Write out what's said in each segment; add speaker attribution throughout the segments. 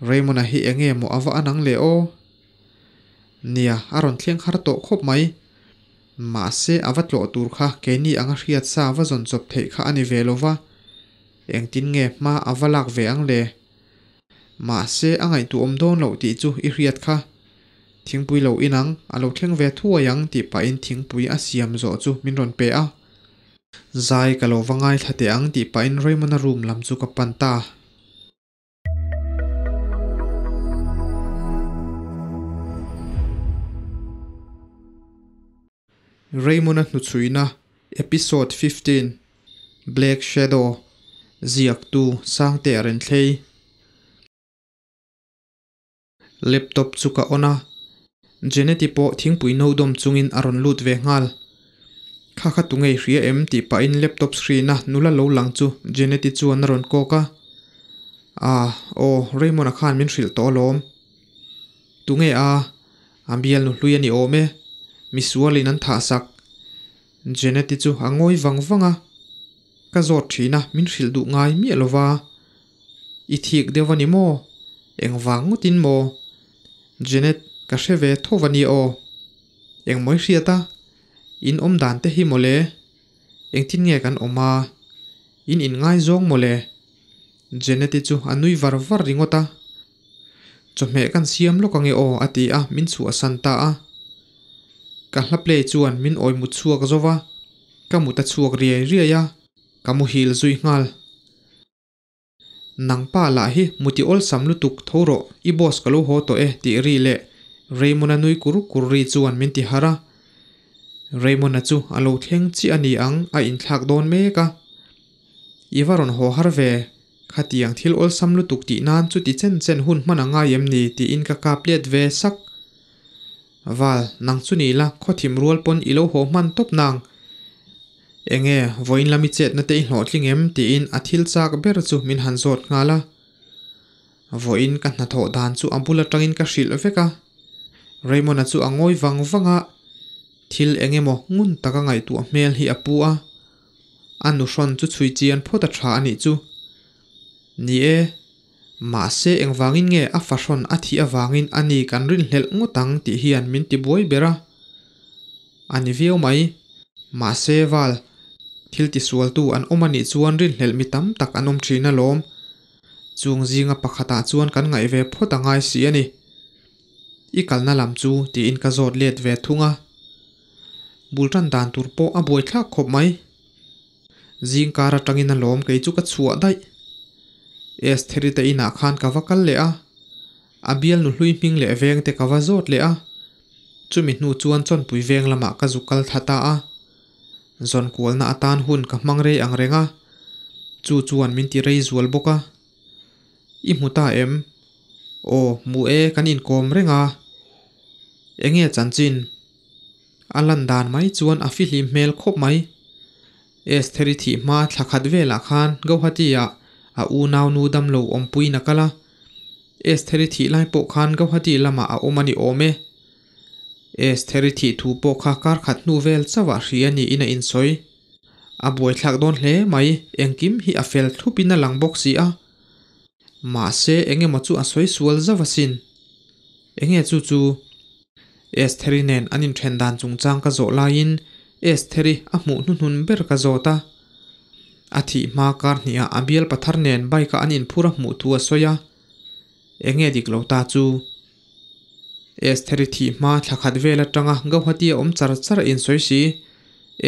Speaker 1: Raymond-a hi enge maw a va an ang le aw? Nia, a rawn thleng har tawh khawp mai. Mahse, a va tlawh tur kha keini anga hriat sa va zawn chawp theih kha a ni ve lo va. Engtin nge hma a va lak ve ang le? Mahse, a ngaihtuahawm dawn loh tih chu i hriat kha. Thingpui lo inang, a lo thleng ve thuai ang tih pahin thingpui a siam zawh chu min rawn pe a. Zai ka lo va ngaithla teh ang tih pahin Raymond-a room lam chu ka pan ta. Raymond-a hnuchhuina Episode 15 Black Shadow Ziaktu Sangte a renthlei. Laptop chu ka on a, Jeneti pawh thingpui no dawm chungin a rawn lut ve nghal. Kha kha tu ngei hria em tih pahin laptop screen a nula lo lang chu Jeneti chuan a rawn kawk a. Ah, aw, Raymond-a khan min hrilh tawh alawm. Tunge a? A bialnu hlui a ni awm e. Misualin an thah sak. Jeneti chu a ngawi vang vang a. Ka zawt thin a, min hrilh duh ngai miah lo va. I thik deuh a ni maw? Engvang ngawtin maw? Jenet, ka hre ve tho va nia aw. Engmawi hriat a? In awm dan te hi mawle. Engtin nge kan awm a? In inngaizawng mawle. Jeneti chu a nui var var ringawt a. Chawhmeh kan siam lawk ange aw a ti a, min chhuahsan ta a. Ka hla play chuan min awi mut chhuak zo va, ka mut a chhuak riai riai a, ka muhil zui nghal. Nang pa lah hi muti awlsam lutuk tho rawh, i boss ka lo haw tawh e tih ri leh Raymond-a nui kur kur ri chuan min ti harh a. Raymond-a chu a lo thleng chiah a ni ang a inthlak dawn mek a. I va rawn haw har ve, khatiang thil awlsam lutuk tih nan chuti chen chen hun hman a ngai em ni tiin ka kap let ve sak. Val, nang chu ni la, khawthim rual pawn i lo haw hman tawp nang. Enge, vawiin lami chetna te i hlawhtling em? tiin a thil chak ber chu min han zawt nghal a. Vawiin ka hnathawh dan chu a bul atangin ka hrilh vek a. Raymond-a chu a ngawi vang vang a, thil eng emaw ngun taka ngaihtuah hmel hi a pu a. A nuhrawn chu chhui chian phawt a tha a nih chu. Ni e. Mahse engvangin nge a fahrawn a thih avangin a ni kan rinhlelh ngawt ang tih hian min ti buai ber a. A ni viau mai. Mahse Val, thil tisualtu an awm a nih chuan rinhlelh mi tam tak an awm thin alawm. Chung zinga pakhatah chuan kan ngaih ve phawt a ngai si a ni. I kalna lam chu tiin ka zawt let ve thung a. Bul tan dan tur pawh a buaithlak khawp mai. Zingkar atangin a lawm kei chu ka chhuah daih. Estheri te inah khan ka va kal leh a, a bialnu hlui hming leh veng te ka va zawt leh a, chumi hnu chuan chawnpui veng lamah ka zu kal thla ta a. Zawnkualna atan hun ka hmang rei ang reng a, chu chuan min ti rei zual bawk a. I hmu ta em? Aw, hmu e, kan inkawm reng a. Enge chanchin? A lan dan mai chuan a fihlim hmel khawp mai. Estheri thih hma thla khat velah khan Gauhati-ah a unau nu damlo awmpuiin a kal a. Estheri thih lai pawh khan Gauhati lamah a awm a ni awm e. Estheri thih thu pawh kha kar khat hnu vel chauhah hria niin a insawi. A buaithlak dawn hle mai, engkim hi a fel thlupin a lang bawk si a. Mahse engemaw chu a sawi sual zauh asin. Enge chu chu? Estheri nen an inthen dan chungchang ka zawh laiin Estheri a hmuh hnuhnun ber ka zawt a. A thih hma kar hniha a bial pathar nen bike-a an inphur a hmuh thu a sawi a. Enge dik lo ta chu? Estheri thih hma thla khat vel atanga Gauhati a awm char char a insawi si.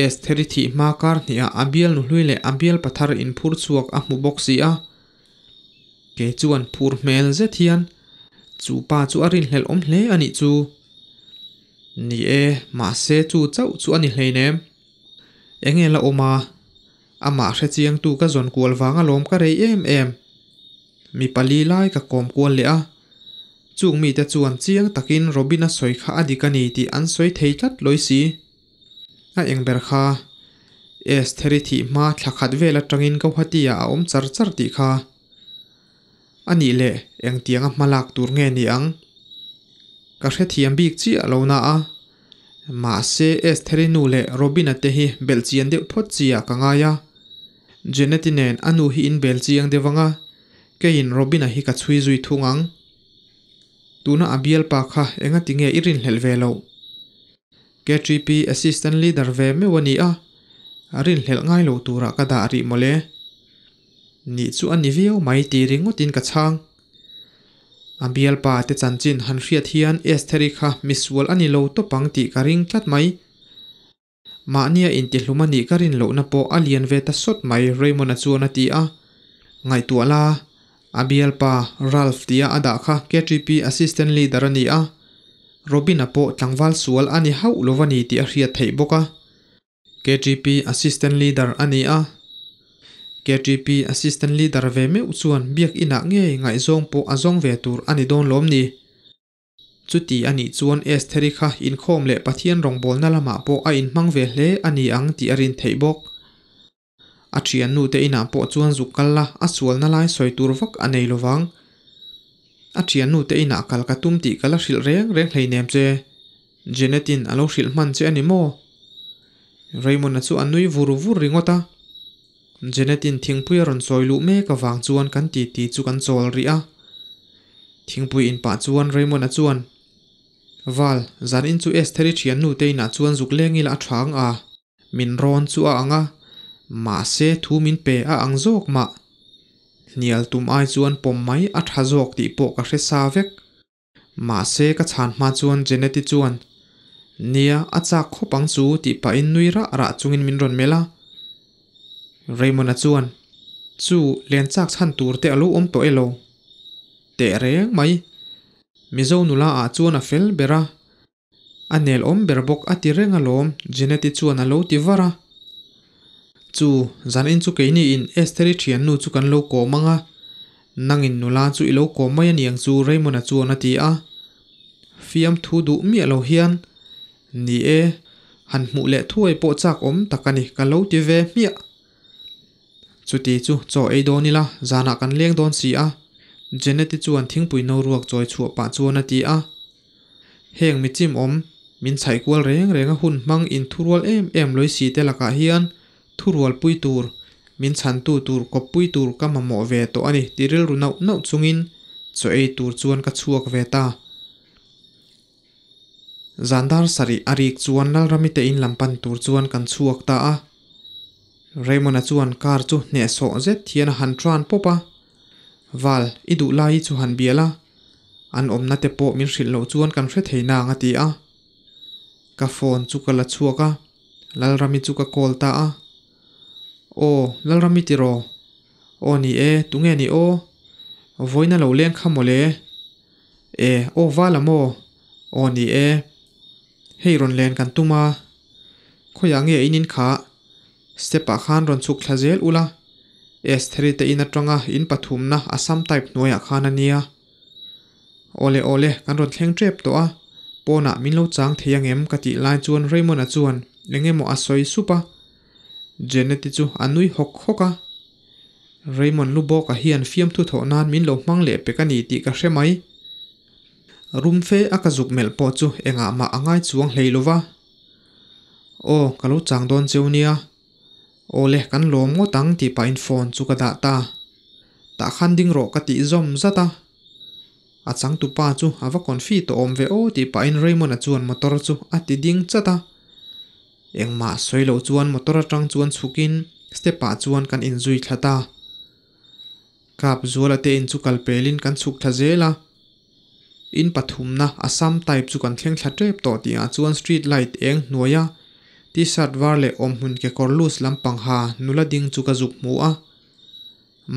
Speaker 1: Estheri thih hma kar hniha a bial nuhlui leh a bial pathar inphur chhuak a hmu bawk si a. Kei chuan phur hmel zet hian chu pa chu a rinhlelh awm hle a nih chu. Ni e, mahse chu chauh chu a ni hleinem. Enge la awm a, amah hrechiangtu ka zawn kual vang alawm ka rei em em. Mi pali lai ka kawm kual leh a, chung mite chuan chiang takin Robin-a sawi kha a dik a ni tih an sawi thei tlat lawi si. A eng ber kha, Estheri thih hma thla khat vel atangin Gauhati-ah a awm char char tih kha. A nih leh engtianga hma lak tur nge ni ang? Ka hrethiam bik chiah lo na a. Mahse Estheri nu leh Robin-a te hi belh chian deuh phawt chiah ka ngai a. Janet-i nen a nu hi in bel chiang deuh ang a, keiin Robin-a hi ka chhui zui thung ang. Tuna a bialpa kha enga tinge i rinhlelh ve loh? KTP assistant leader ve meuh a ni a, a rinhlelh ngai lo turah ka dah rih mawle. Nih chu a ni viau mai ti ringawtin ka chhang. A bialpa te chanchin han hriat hian Estheri kha misual a ni lo tawp ang tih ka ring tlat mai. Mahnia intihlum a nih ka rin lohna pawh a lian ve ta sawt mai Raymond-a chuan a ti a. Ngaihtuah la, a bialpa Ralph tia a dah kha KTP assistant leader a ni a, Robin-a pawh tlangval sual a ni hauh lo va ni tih a hriat theih bawk a. KTP assistant leader a ni a. KTP assistant leader ve meuh chuan biak inah ngei ngaihzawng pawh a zawng ve tur a ni dawn lawm ni? Chuti a nih chuan Estheri kha inkhawm leh Pathian rawngbawlna lamah pawh a inhmang ve hle a ni ang tih a rin theih bawk. A thiannu te inah pawh chuan zuk kal la a sualna lai sawi tur vak a nei lovang. A thiannu te inah kal ka tum tih ka la hrilh reng reng hleinem che. Jenet-in a lo hrilh hman che a ni maw? Raymond-a chu a nui vur vur ringawt a. Jenet-in thingpui a rawn sawi luh mek avang chuan kan titi chu kan chawl rih a. Thingpui in pah chuan Raymond-a chuan, Val, zanin chu Estheri thiannu te inah chuan zuk leng ila a tha ang a. Min rawn chu a ang a, mahse thu min pe a ang zawk mah. Hnial tum ai chuan pawm mai a tha zawk tih pawh ka hre sa vek. Mahse ka chhan hma chuan Jenet-i chuan, Nia, a chak khawp ang chu tih pahin nui rah rah chungin min rawn melh a. Raymond-a chuan, Chu, len chak chhan tur te a lo awm tawh elo? Teh reng mai. Mizo nula ah chuan a fel ber a. A nel awm ber bawk a ti reng alawm, Jenet-i chuan a lo ti var a. Chu, zanin chu keini in Estheri thiannu chu kan lo kawm ang a, nangin nula chu i lo kawm mai a niang chu Raymond-a chuan a ti a. Fiamthu duh miah lo hian, Ni e, han hmuh leh thuai pawh chak awm tak a ni ka lo ti ve hmiah. Chuti chu chaw ei dawn ila, zanah kan leng dawn si a, Jenet-i chuan thingpui no ruak chawi chhuah pah chuan a ti a. Heng mi chim awm, min chhaih kual reng reng a hun hmang in thurual em em lawih si te lakah hian thurual pui tur, min chhantu tur kawp pui tur ka mamawh ve tawh a ni ti rilru nauh nauh chungin chaw ei tur chuan ka chhuak ve ta. Zan dar sarih a rik chuan Lalrami te in lam pan tur chuan kan chhuak ta a. Raymond-a chuan car chu hnehsawh zet hian a han tran pawp a. Val, i duh lai hi chu han bial a. An awmna te pawh min hrilh loh chuan kan hre thei nang a ti a. Ka phone chu ka la chhuak a, Lalrami chu ka call ta a. Aw, Lalrami tiraw? Aw ni e, tunge ni aw? Vawiin a lo leng kha mawle. E, aw val a maw? Aw ni e. Hei rawn len kan tum a. Khawiah nge in in kha? Step ah khan rawn chhuk thla zel ula. Estheri te in atanga in pathumna Assam type hnuaiah khan a nia. Awle awle, kan rawn thleng tep tawh a, pawnah min lo chang thei ang em ka tih lai chuan Raymond-a chuan eng emaw a sawi sup a, Janet-i chu a nui hawk hawk a. Raymond lu bawka hian fiamthu thawh nan min lo hmang leh pek a ni tih ka hre mai. Rum fe a ka zuk melh pawh chu engah mah a ngai chuang hlei lo va. Aw, ka lo chang dawn cheu nia. Awle, kan lawm ngawt ang tih pahin phone chu ka dah ta. Tah khan ding rawh ka tih zawm zat a. A changtupa chu a va confi tawh awm ve aw tih pahin Raymond-a chuan motor chu a ti ding chat a. Engmah sawi loh chuan motor atang chuan chhukin step ah chuan kan inzui thla ta. Kap Zuala te in chu kal pelin kan chhuk thla zel a. In pathumna Assam type chu kan thleng thla tep tawh tih ah chuan street light eng hnuai a t-shirt var leh awmhmun kekawr loose lampang ha nula ding chu ka zuk hmu a.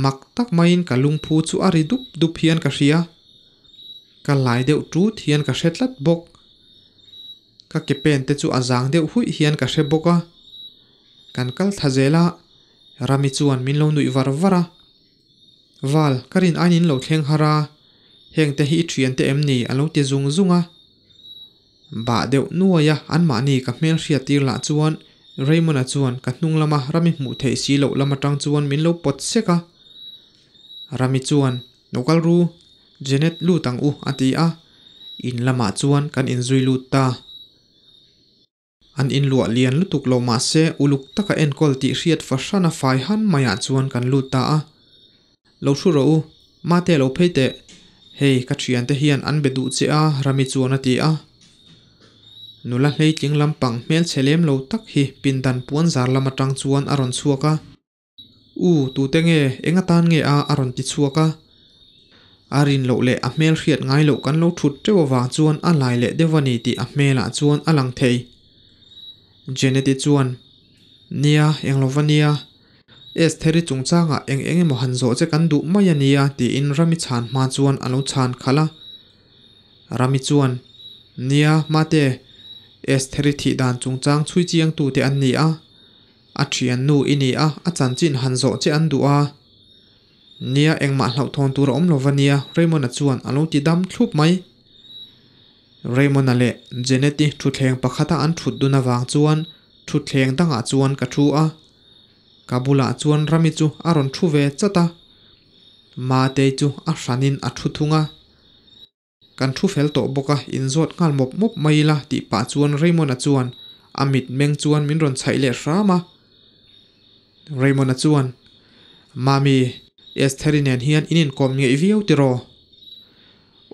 Speaker 1: Mak tak maiin ka lungphu chu a ri dup dup hian ka hria. Ka lai deuh tut hian ka hre tlat bawk. Ka ke pen te chu a zang deuh huih hian ka hre bawk a. Kan kal thla zel a, Rami chuan min lo nuih var var a. Val, ka rin ain in lo thleng har a, heng te hi i thian te em ni a lo ti zung zung a. Bah deuh nuai a anmahni ka hmel hriat tir lah chuan Raymond-a chuan ka hnung lama Rami hmuh theih si loh lam atang chuan min lo pawt sek a. Rami chuan, Lo kal ru, Janet lut ang u a ti a, in lamah chuan kan inzui lut ta. An inluah lian lutuk lo mahse uluk taka enkawl tih hriat fahran a fai han maiah chuan kan lut ta a. Lo hru rawh u, mate lo phei teh. Hei ka thiante hian an be duh che a Rami chuan a ti a. Nula hleitling lampang hmelchhe lem lo tak hi pindan puan zar lam atang chuan a rawn chhuak a. U, tute nge, eng atan nge a a rawn ti chhuak a. A rin loh leh a hmel hriat ngai loh kan lo thut teuh avang chuan a lai leh deuh a ni tih a hmelah chuan a lang thei. Jeneti chuan, Nia, eng lova nia. Estheri chungchangah eng eng emaw han zawh che kan duh mai a nia tiin Rami chhan hma chuan a lo chhan khalh a. Rami chuan, Nia, Mate, Estheri thih dan chungchang chhui chiangtute an ni a. A thiannu i ni a, a chanchin han zawh che an duh a. Nia, engmah hlauhthawn tur a awm lo va nia, Raymond-a chuan a lo ti dam thlup mai. Raymond-a leh Jenet-i thutthleng pakhata an thut dun avang chuan thutthleng dangah chuan ka thu a. Ka bulah chuan Rami chu a rawn thu ve chat a. Matei chu a hranin a thu thung a. Kan thu fel tawh bawk a, inzawt nghal mawp mawp mai ila tih pah chuan Raymond-a chuan a mit meng chuan min rawn chhaih leh hram a. Raymond-a chuan, Mami, Estheri nen hian in inkawm ngeih viau tiraw?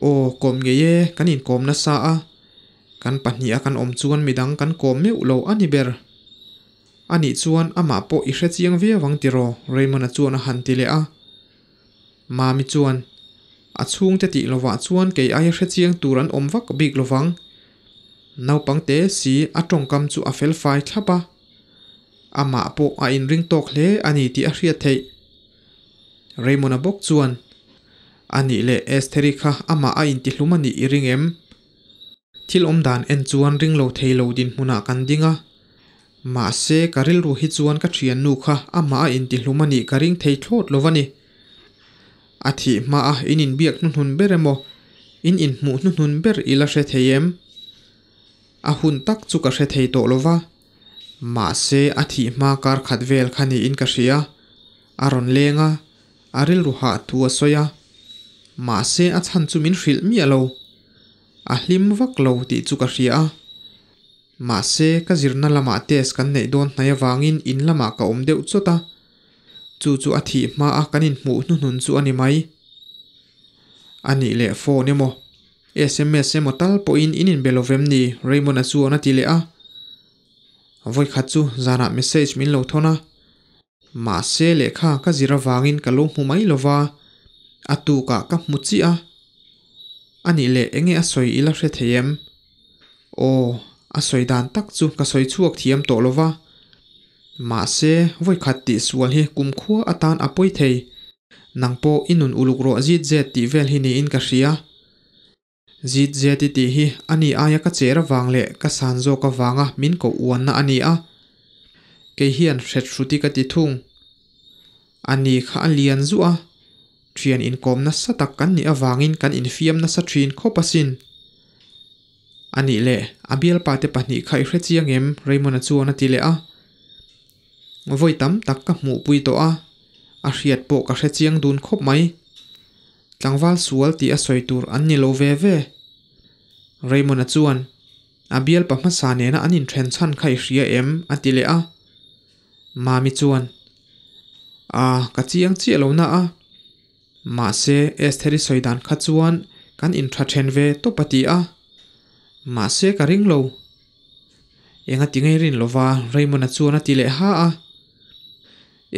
Speaker 1: Aw, kawm ngei e, kan inkawm nasa a. Kan pahniha kan awm chuan midang kan kawm meuh lo a ni ber. Anih chuan amah pawh i hrechiang viau ang tiraw? Raymond-a chuan a han ti leh a. Mami chuan, A chhungte tih lovah chuan kei aia hrechiang tur an awm vak bik lovang. Naupang te si a tawngkam chu a fel fai thlap a. Amah pawh a inring tawk hle a ni tih a hriat theih. Raymond-a bawk chuan, Anih leh Estheri kha amah a intihlum a nih i ring em? Thil awm dan en chuan ring lo thei lo dinhmunah kan ding a. Mahse, ka rilru hi chuan ka thiannu kha amah a intihlum a nih ka ring thei thlawt lo a ni. A thih hmaa in inbiak hnuhnun ber emaw, in inhmuh hnuhnun ber i la hre thei em? A hun tak chu ka hre thei tawh lo va. Mahse, a thih hma kar khat vel kha niin ka hria. A rawn leng a, a rilru hah thu a sawi a. Mahse, a chhan chu min hrilh miah lo. A hlim vak lo tih chu ka hria a. Mahse, ka zirna lamah test kan neih dawn hnai avangin in lamah ka awm deuh chawt a. Chu chu a thih hma a kan inhmuh hnuhnun chu a ni mai. A nih leh phone emaw, sms emaw tal pawhin in inbe lo vem ni? Raymond-a chuan a ti leh a. Vawikhat chu zanah message min lo thawn a. Mahse lehkha ka zir avangin ka lo hmu mai lova, a tukah ka hmu chiah a. A nih leh enge a sawi ila hre thei em? Aw, a sawi dan tak chu ka sawi chhuak thiam tawh lova. Mahse vawikhat tih sual hi kumkhua atan a pawi thei. Nang pawh i nun uluk rawh zit zet tih vel hi niin ka hria. Zit zet i tih hi a ni aia ka cher avang leh ka san zawk avanga min koh uanna a ni a. Kei hian hret hruti ka ti thung. A ni kha a lian zuah a, thian inkawm nasa tak kan nih avangin kan infiam nasa thin khawp asin. A nih leh, a bialpa te pahnih kha i hre chiang em? Raymond-a chuan a ti leh a. Vawi tam tak ka hmuhpui tawh a, a hriat pawh ka hre chiang dun khawp mai. Tlangval sual tih a sawi tur an ni lo ve ve. Raymond-a chuan, A bialpa hmasa nena an inthen chhan kha i hria em? a ti leh a. Mami chuan, A, ka chiang chiah lo na a. Mahse, Estheri sawi dan kha chuan kan intha then ve tawp a ti a. Mahse, ka ring lo. Enga ti ngei rin lova Raymond-a chuan a ti leh ha a.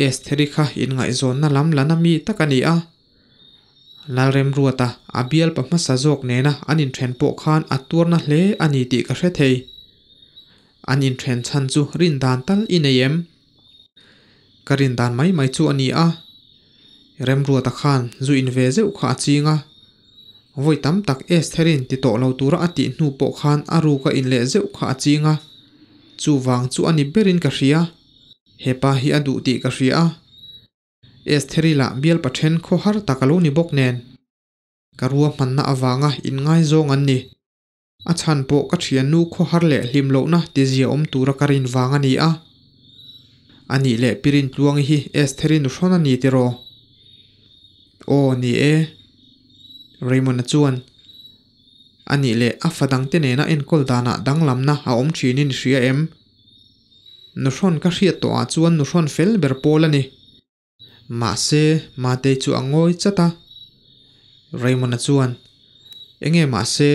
Speaker 1: Estheri kha inngaihzawnna lam la na mi tak a ni a. Lalremruata a bialpa hmasa zawk nena an inthen pawh khan a tuarna hle a ni tih ka hre thei. An inthen chhan chu rin dan tal i nei em? Ka rin dan mai mai chu a ni a. Remruata khan zu in ve zeuh kha a ching a. Vawi tam tak Estherin ti tawh lo tura a tih hnu pawh khan a ruka in leh zeuh kha a ching a. Chuvang chu a ni berin ka hria. Hepa hi a duh tih ka hria a. Estheri lah bialpa then khaw har tak a lo ni bawk nen. Ka ruahmanna avanga inngaizawng an ni. A chhan pawh ka thiannu khaw har leh hlim lohna tizia awm tura ka rin vang a ni a. A nih leh Pirin Tluangi hi Estheri nuhrawn a ni tiraw? Aw, ni e. Raymond-a chuan, A nih leh a fa dangte nena enkawl danah danglamna a awm thinin i hria em? Nuhrawn ka hriat tawhah chuan nuhrawn fel ber pawl a ni. Mahse, Matei chu a ngawi chat a. Raymond-a chuan, Enge mahse?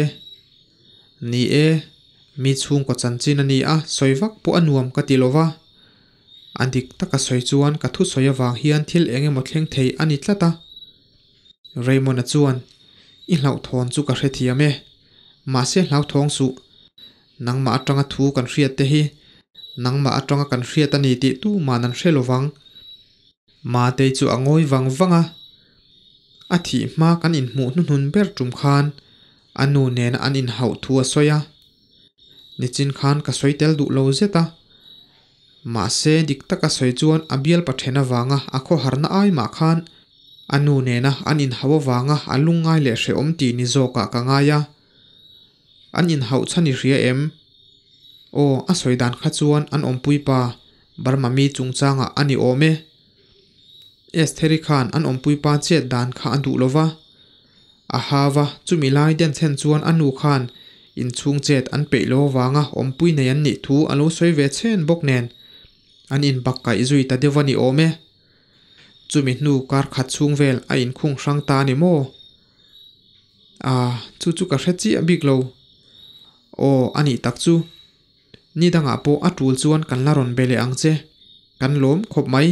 Speaker 1: Ni e, mi chhungkaw chanchin a ni a, sawi vak pawh a nuam ka ti lo va. A dik taka sawi chuan ka thusawi avang hian thil eng emaw thleng thei a ni tlat a. Raymond-a chuan, I hlauhthawn chu ka hrethiam e. Mahse hlauthawng suh. Nangmah atanga thu kan hriat te hi nangmah atanga kan hriat a ni tih tuman an hre lovang. Matei chu a ngawi vang vang a. A thih hma kan inhmuh hnuhnun ber tum khan a nu nena an inhauh thu a sawi a. Nichin khan ka sawi tel duh lo zet a. Mahse dik taka sawi chuan a bial pathen avanga a khawharna ai mah khan a nu nena an inhauh avanga a lungngai leh hrehawm tih ni zawkah ka ngai a. An inhauh chhan i hria em? Aw, a sawi dan kha chuan an awmpui pa Burma mi chungchangah a ni awm e. Estheri khan an awmpui pa chet dan kha a duh lo va. A hau va, chumi lai den thlen chuan a nu khan inchhung chet an peih lo avanga awmpui nei an nih thu a lo sawi ve chhen bawk nen an inbak kaih zui ta deuh a ni awm e. Chumi hnu kar khat chhung vel a inkhung hrang ta a ni maw? Ah, chu chu ka hre chiah bik lo. Aw, a nih tak chu. Ni dangah pawh a tul chuan kan la rawn be leh ang che. Kan lawm khawp mai.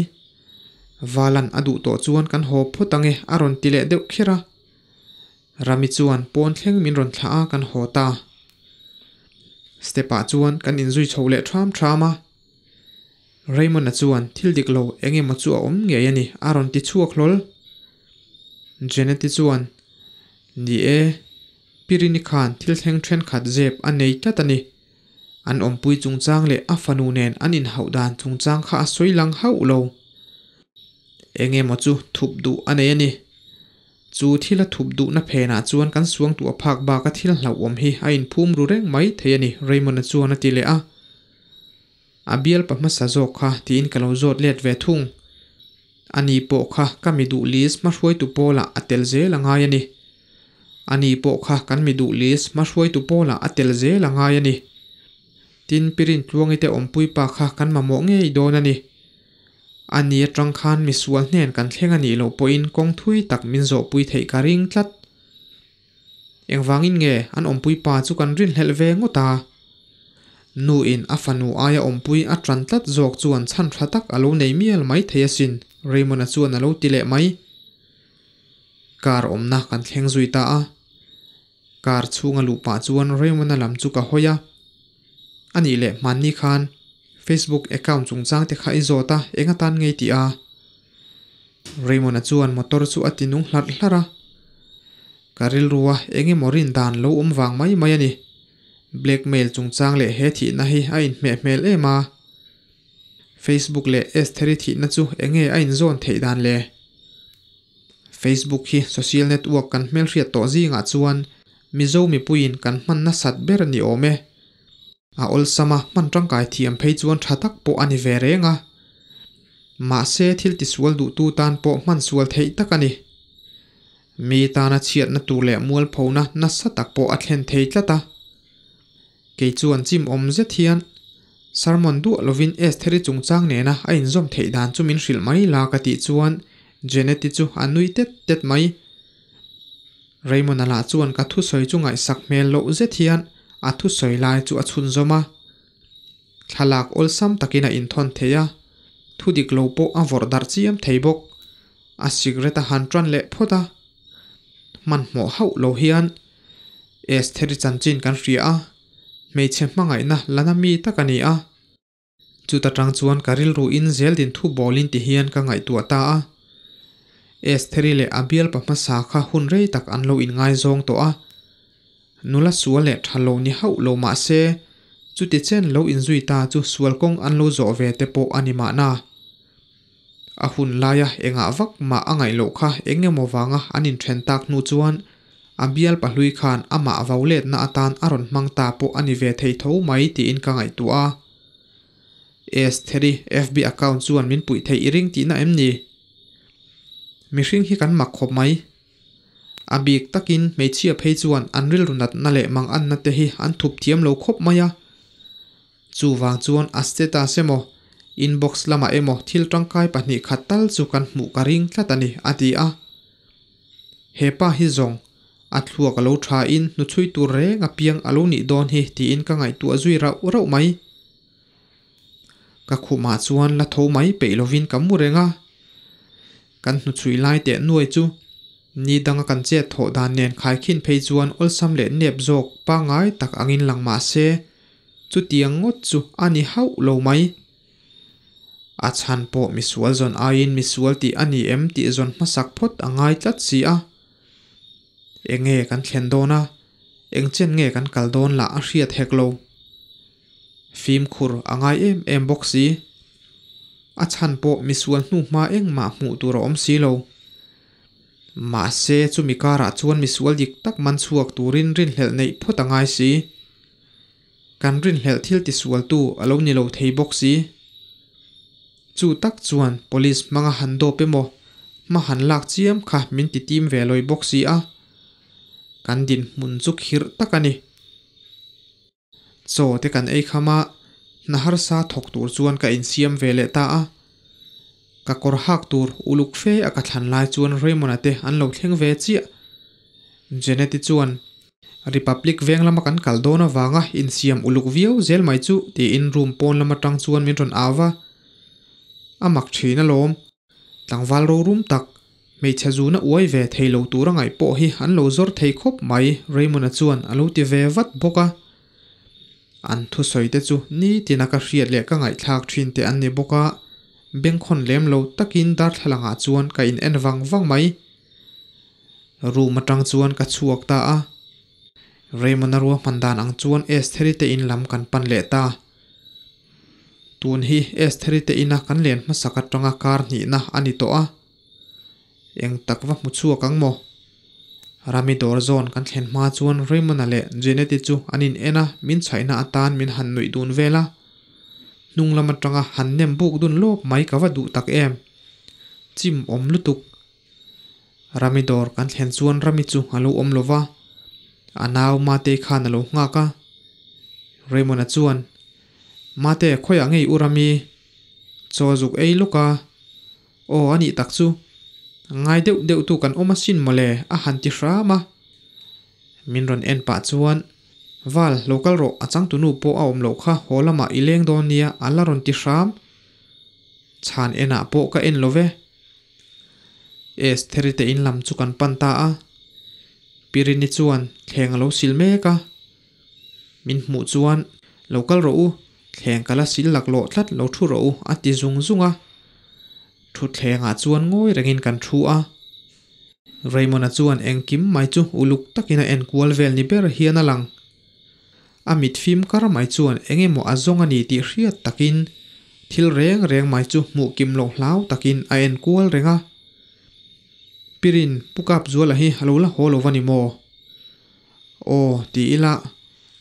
Speaker 1: Valan a duh tawh chuan kan haw phawt ang e a rawn ti leh deuh kher a. Rami chuan pawn thleng min rawn thlah a kan haw ta. Step ah chuan kan inzui chho leh ṭham ṭham a. Raymond-a chuan thil dik lo eng emaw chu a awm ngei a ni a rawn ti chhuak hlawl. Janet-i chuan, Ni e, Pirini khan thil thleng thenkhat zep a nei tlat a ni. An awmpui chungchang leh a fanu nen an inhauh dan chungchang kha a sawi lang hauh lo. Eng emaw chu thup duh a nei a ni. Chu thil a thup duhna phenah chuan kan suangtuah phak baka thil hlauhawm hi a inphum ru reng mai thei a ni, Raymond-a chuan a ti leh a. A bialpa hmasa zawk kha tiin ka lo zawt let ve thung. Ani pawh kha ka mi duh list hmahruaitu pawlah a tel zel a ngai a ni. Ani pawh kha kan mi duh list hmahruaitu pawlah a tel zel a ngai a ni. Tin, Pirintluangi te awmpui pa kha kan mamawh ngei dawn a ni. Ani atang khan misual hnen kan thleng a nih loh pawhin kawng thui tak min zawhpui theih ka ring tlat. Engvangin nge an awmpui pa chu kan rinhlelh ve ngawt a? Nu in a fanu aia awmpui a tan tlat zawk chuan chhan tha tak a lo nei mial mai thei asin, Raymond-a chuan a lo ti leh mai. Car awmna kan thleng zui ta a. Car chhunga luh pah chuan Raymond-a lam chu ka hawi a. Anih leh hmanni khan Facebook account chungchang te kha i zawt a, eng atan ngei tih a? Raymond-a chuan motor chu a ti nung hlarh hlarh a. Ka rilru a eng emaw rin dan lo awm vang mai mai a ni. Blackmail chungchang leh he thihna hi a inhmeh hmel em a. Facebook leh Estheri thihna chu eng nge a inzawn theih dan le? Facebook hi social network kan hmelhriat tawh zingah chuan Mizo mipuiin kan hman nasat ber a ni awm e. A awlsam a, hman tangkai thiam phei chuan tha tak pawh a ni ve reng a. Mahse thil tisual duhtu tan pawh hman sual theih tak a ni. Mi tana chhiatna tur leh mualphona nasa tak pawh a thlen thei tlat a. Kei chuan chim awm zet hian sermon duah lovin Estheri chungchang nena a inzawm theih dan chu min hrilh mai la ka tih chuan Janet-i chu a nui tet tet mai. Raymond-a lah chuan ka thusawi chu ngaihsak hmel loh zet hian a thusawi lai chu a chhunzawm a. Thlalak awlsam takin a inthawn thei a, thu dik lo pawh a vawrh darh chiam thei bawk. A cigarette a han tan leh phawt a, hmanhmawh hauh lo hian Estheri chanchin kan hria a, hmeichhe hmangaihna la na mi tak a ni a. Chuta tang chuan ka rilru in zel din thu bawlin ti hian ka ngaihtuah ta a. Estheri leh a bialpa hmasa kha hun rei tak an lo inngaizawng tawh a. Nula sual leh tha lo ni hauh lo mah se, chuti chen lo inzui ta chu sual kawng an lo zawh ve te pawh a ni mahna. A hun laia engah vak mah a ngaih loh kha eng emaw vanga an inthen tak hnu chuan a bial pahlui khan amah vo letna atan a rawn hmang ta pawh a ni ve thei tho mai tiin ka ngaihtuah a. Estheri FB account chuan min puih theih i ring tihna em ni? Mihring hi kan mak khawp mai. A bik takin hmeichhia phei chuan an rilru natna leh manganna te hi an thup thiam lo khawp mai a. Chuvang chuan a status emaw, inbox lamah emaw thil tangkai pahnih khat tal chu kan hmuh ka ring tlat a ni, a ti a. He pa hi zawng. A thluak a lo tha in hnuchhui tur reng a piang a lo nih dawn hi tiin ka ngaihtuah zui rauh rauh mai. Ka khumah chuan la tho mai peih lovin ka mu reng a. Kan hnuchhui lai teh nuai chu ni danga kan chet thawh dan nen khaikhin phei chuan awlsam leh nep zawk pangngai tak angin lang mah se chutiang ngawt chu a ni hauh lo mai. A chhan pawh misual zawn aiin misual tih a ni em tih zawn hmasak phawt a ngai tlat si a. Enge kan thlen dawn a, eng chen nge kan kal dawn lah a hriat hek lo. Fimkhur a ngai em em bawk si. A chhan pawh misual hnu hma engmah hmuh tur a awm si lo. Mahse chumi karah chuan misual dik tak man chhuak turin rinhlelh neih phawt a ngai si. Kan rinhlelh thil tisualtu a lo ni lo thei bawk si. Chu tak chuan police hmanga han dawp emaw, hma han lak chiam kha min ti tim ve lawi bawk si a. Kan dinhmun chu khirh tak a ni. Chaw te kan ei kham a, hna harsa thawk tur chuan ka insiam ve leh ta a. Ka kawr hak tur uluk fe a ka thlan lai chuan Raymond-a te an lo thleng ve chiah. Janet-i chuan, Republic veng lama kan kal dawn avanga insiam uluk viau zel mai chu tiin room pawn lam atang chuan min rawn au va. A mak thin alawm. Tlangval rorum tak, hmeichhe zuna uai ve thei lo tura ngaih pawh hi an lo zawr thei khawp mai Raymond-a chuan a lo ti ve vat bawk a. An thusawi te chu nitina ka hriat leh ka ngaihthlak thin te an ni bawk a, bengkhawn lem lo takin darthlalangah chuan ka in en vang vang mai. Room atang chuan ka chhuak ta a. Raymond-a ruahman dan ang chuan Estheri te in lam kan pan leh ta. Tun hi Estheri te ina kan len hmasak atanga kar hnihna a ni tawh a. Eng tak va hmu chhuak ang maw? Rami dawr zawn kan thlen hma chuan Raymond-a leh Jeanette-i chu an in en a, min chhaihna atan min han nuih dun vel a. Hnung lam atanga han nem buk dun lawp mai ka va duh tak em. Chim awm lutuk. Rami dawr kan thlen chuan Rami chu a lo awm lo va, a nau Matei khan a lo nghak a. Raymond-a chuan, Mate, khawiah ngei u Rami? Chaw zuk ei lawk a. Aw a nih tak chu. Ngai deuh deuh tu kan awm asin mawle a han ti hram a. Min rawn en pah chuan, Val, lo kal rawh, a changtunu pawh a awm loh kha, haw lamah i leng dawn nia a la rawn ti hram. Chhan enah pawh ka en lo ve. Estheri te in lam chu kan pan ta a. Pirini chuan thleng a lo sil mek a. Min hmuh chuan, Lo kal rawh u, thleng ka la sil laklawh tlat lo thu rawh u a ti zung zung a. Thutthlengah chuan ngawi rengin kan thu a. Raymond-a chuan engkim mai chu uluk takin a en kual vel ni ber hian a lang. A mit fim kar mai chuan eng emaw a zawng a ni tih hriat takin thil reng reng mai chu hmuh kim loh hlau takin a en kual reng a. Pirin, Pu Kapzuala hi a lo la haw lo va ni maw? Aw, ti ila,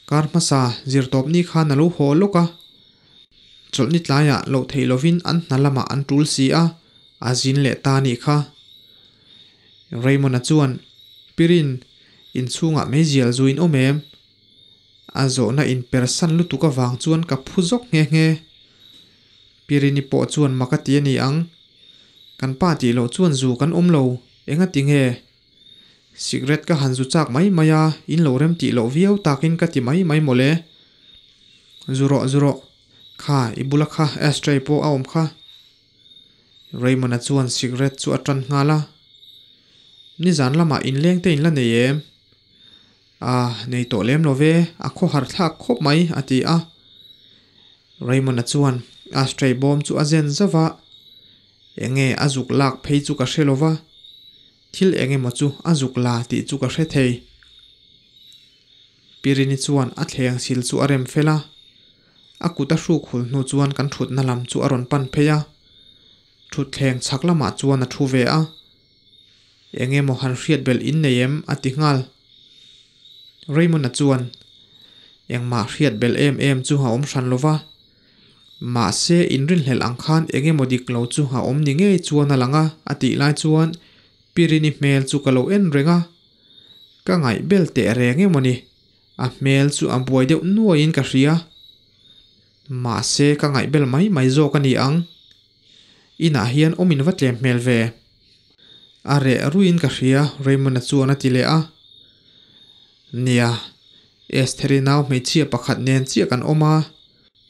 Speaker 1: kar hmasa zirtawp ni khan a lo haw lawk a. Chawlhni tlaiah loh theih lovin an hna lamah an tul si a, a zin leh ta nih kha. Raymond-a chuan, Pirin, inchhungah meizial zu in awm em? A zawhna inpersan lutuk avang chuan ka phu zawk nghe nghe. Pirini pawh chuan mak a ti a ni ang. Kan pa tih loh chuan zu kan awm lo, enga ti nge? Sikret ka han zu chak mai mai a, in lo rem tih loh viau takin ka ti mai mai mawle. Zu rawh, zu rawh. Kha, i bula kha ashtray pawh a awm kha. Raymond-a chuan sikret chu a tan nghal a. Nizan lamah inleng te in la nei em? A, nei tawh lem lo ve, a khawhar thlak khawp mai, a ti a. Raymond-a chuan ashtray bawm chu a zen zauh a, Enge a zuk lak phei chu ka hre lo va, thil eng emaw chu a zuk la tih chu ka hre thei. Pirini chuan a thleng sil chu a rem fel a, a kut a hruk hul hnu chuan kan thutna lam chu a rawn pan phei a, thutthleng chhak lamah chuan a thu ve a. Eng emaw han hriat belh in nei em? a ti nghal. Raymond-a chuan, Engmah hriat belh em em chu a awm hran lo va. Mahse, inrinhlelh ang khan eng emaw dik lo chu a awm ni ngei chuan a lang a, a tih lai chuan Pirini hmel chu ka lo en reng a. Ka ngaih bel teh reng emaw ni, a hmel chu a buai deuh nuaiin ka hria. Mahse, ka ngaih bel mai mai zawk a ni ang. Inah hian awm in va tlem hmel ve. A reh ruiin ka hria, Raymond-a chuan a ti leh a. Nia, Estheri nau hmeichhia pakhat nen chiah kan awm a,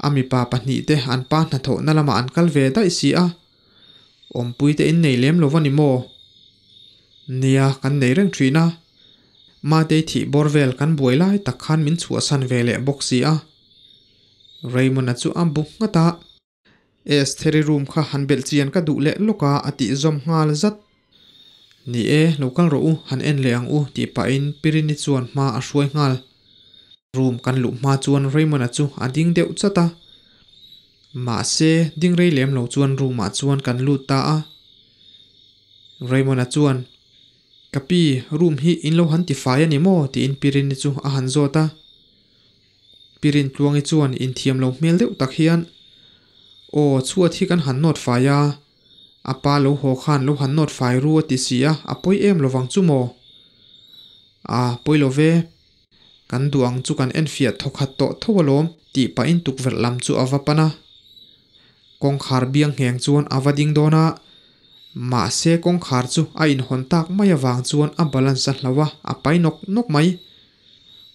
Speaker 1: a mipa pahnihte an pa hnathawhna lamah an kal ve daih si a, awmpuite in nei lem lo va ni maw? Nia, kan nei reng thin a, Matei thih bawr vel kan buai lai tak khan min chhuahsan ve leh bawk si a. Raymond-a chu a bu nghat a. Estheri room kha han belh chian ka duh leh lawk a a tih zawm nghal zat. Ni e, lo kal rawh u, han en leh ang u tih pahin Pirini chuan hma a hruai nghal. Room kan luh hma chuan Raymond-a chu a ding deuh chat a. Mahse, ding rei lem lo chuan room ah chuan kan lut ta a. Raymond-a chuan, Ka pi, room hi in lo han ti fai a ni maw? tiin Pirini chu a han zawt a. Pirin Tluangi chuan inthiam lo hmel deuh tak hian, Aw, chhuat hi kan han nawt fai a, a pa lo haw khan lo han nawt fai ru a ti si a, a pawi em lovang chu maw? A, pawi lo ve. Kan duh ang chu kan enfiah thawkhat tawh tho alawm, tih pahin tukverh lam chu a va pan a. Kawngkhar biang ngheng chuan a va ding dawn a, mahse kawngkhar chu a inhawn tak mai avang chuan a balance a hlau a, a pai nawk nawk mai.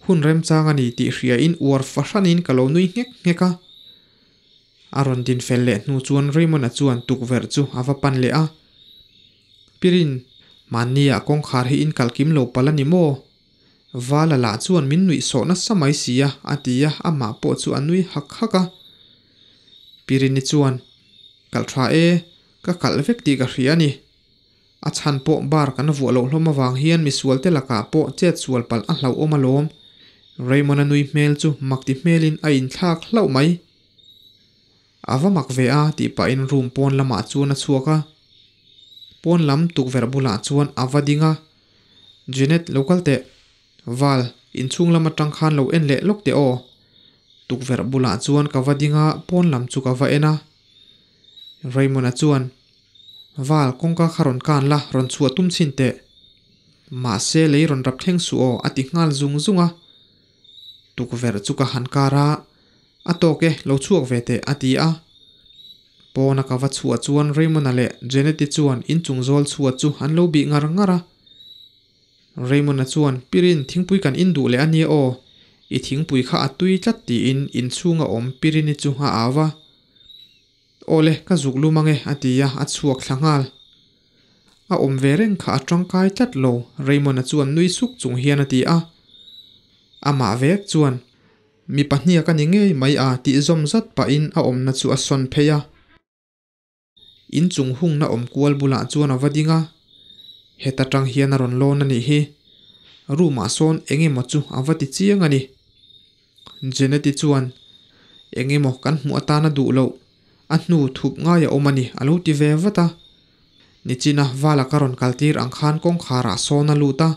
Speaker 1: Hun remchang a ni tih hriain uar fahranin ka lo nui nghek nghek a. A rawn din fel leh hnu chuan Raymond-a chuan tukverh chu a va pan leh a. Pirin, mahnia kawngkhar hi in kalh kim lo palh a ni maw? Vala lah chuan min nuih sawh nasa mai si a, a ti a, amah pawh chu a nui hak hak a. Pirini chuan, Kalh tha e, ka kalh vek tih ka hria a ni. A chhan pawh bar kan vuah loh hlawm avang hian misualte lakah pawh chet sual palh a hlauhawm alawm. Raymond-a nui hmel chu mak ti hmelin a inthlak hlauh mai. A va mak ve a tih pahin room pawn lamah chuan a chhuak a. Pawn lam tukverh bulah chuan a va ding a. Jenet lo kal teh. Val, inchhung lam atang khan lo en leh lawk teh aw. Tukverh bulah chuan ka va ding a, pawn lam chu ka va en a. Raymond-a chuan, Val, kawngka kha rawn kan la, rawn chhuah tum chhin teh. Mahse lei rawn rap thleng suh aw, a ti nghal zung zung a. Tukverh chu ka han kar a, A tawk e, lo chhuak ve teh, a ti a. Pawna ka va chhuah chuan Raymond-a leh Janet-i chuan inchung zawl chhuat chu an lo bih ngar ngar a. Raymond-a chuan, Pirin, thingpui kan in duh leh a nia aw, i thingpui kha a tui tlat tiin inchhunga awm Pirini chu a au a. Awle, ka zuk lum ange, a ti a, a chhuak thla nghal. A awm ve reng kha a tangkai tlat lo, Raymond-a chuan nui suk chung hian a ti a. Amah vek chuan, Mi pahniak a ni ngei mai a tih zawm zat pahin a awmna chu a sawn phei a. Inchung hungna awm kual bulah chuan a va ding a, heta tang hian a rawn lawn a nih hi. Room ah sawn eng emaw chu a va ti chiang a ni. Jeneti chuan, Eng emaw kan hmuh atana duh loh, a hnu thup ngai a awm a ni a lo ti ve vat a. Nichina Vala ka rawn kaltir ang khan kawngkhar ah sawn a lut a.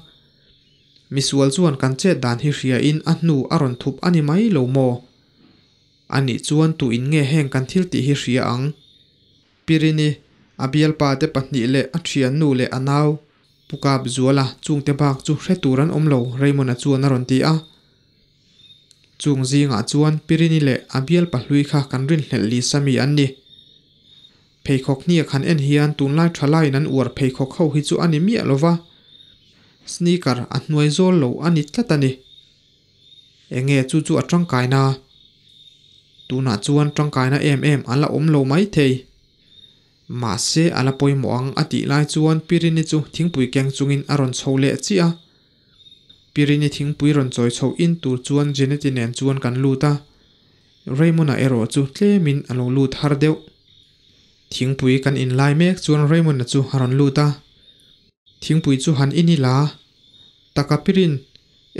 Speaker 1: Misual chuan kan chet dan hi hria in a hnu a rawn thup a ni mai lo maw? A nih chuan tu in nge heng kan thil tih hi hria ang? Pirini, a bialpa te pahnih leh a thiannu leh a nau, Pu Kap Zuala chungte bak chu hre tur an awm lo Raymond-a chuan a rawn ti a. Chung zingah chuan Pirini leh a bialpa hlui kha kan rinhlelh lisa mi an ni. Pheikhawk hniak han en hian tunlai tha laiin an uar pheikhawk ho hi chu a ni miah lo va, sneaker a hnuai zawl lo a ni tlat a ni. Enge chu chu a tangkaina? Tunah chuan tangkaina em em a la awm lo mai thei. Mahse a la pawimawh ang a tih lai chuan Pirini chu thingpui keng chungin a rawn chho leh chiah a. Pirini thingpui rawn chawi chho in tur chuan Jeneti nen chuan kan lut a. Raymond-a erawh chu tlemin a lo lut har deuh. Thingpui kan in lai mek chuan Raymond-a chu a rawn lut a. Thingpui chu han in ila, taka Pirin,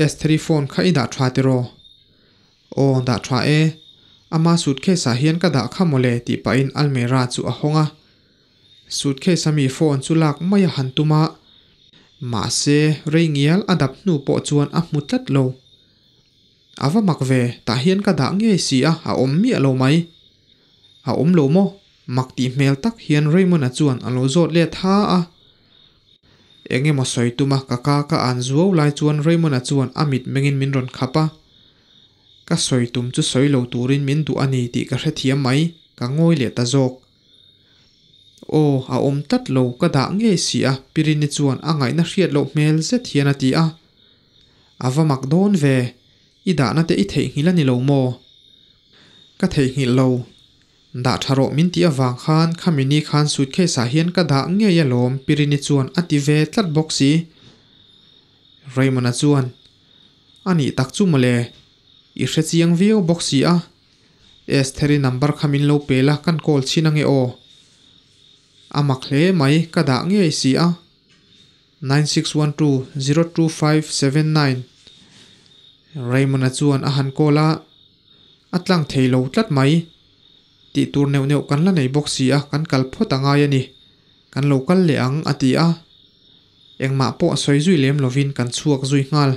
Speaker 1: Estheri phone kha i dah tha tiraw? Aw, dah tha e. Ama suitcase ah hian ka dah kha mawle tih pahin almirah chu a hawng a. Suitcase a mi phone chu lak mai a han tum a. Mahse, rei ngial a dap hnu pawh chuan a hmu tlat lo. A va mak ve, tah hian ka dah ngei si a, a awm miah lo mai. A awm lo maw? Mak tih hmel tak hian Raymond-a chuan a lo zawt let ha a. Eng emaw sawi tum a ka ka ka an zuau lai chuan Raymond-a chuan a mit mengin min rawn khap a. Ka sawi tum chu sawi lo turin min duh a ni tih ka hrethiam mai, ka ngawi leh ta zawk. Aw, a awm tlat lo, ka dah ngei si a, Pirini chuan a ngaihna hriat loh hmel zet hian a ti a. A va mak dawn ve, i dahna te i theihnghilh a ni lo maw? Ka theihnghilh lo. Dah tha rawh min tih avang khan khami ni khan suitcase ah hian ka dah ngei alawm Pirini chuan a ti ve tlat bawk si. Raymond-a chuan, A nih tak chu mawle, i hre chiang viau bawk si a. Estheri number kha min lo pe la kan call chhin ange aw. A mak hle mai ka dah ngei si a. 961202579 Raymond-a chuan a han call a, a tlang thei lo tlat mai. Tih tur neuh neuh kan la nei bawk si a, kan kal phawt a ngai a ni. Kan lo kal leh ang a ti a. Engmah pawh sawi zui lem lovin kan chhuak zui nghal.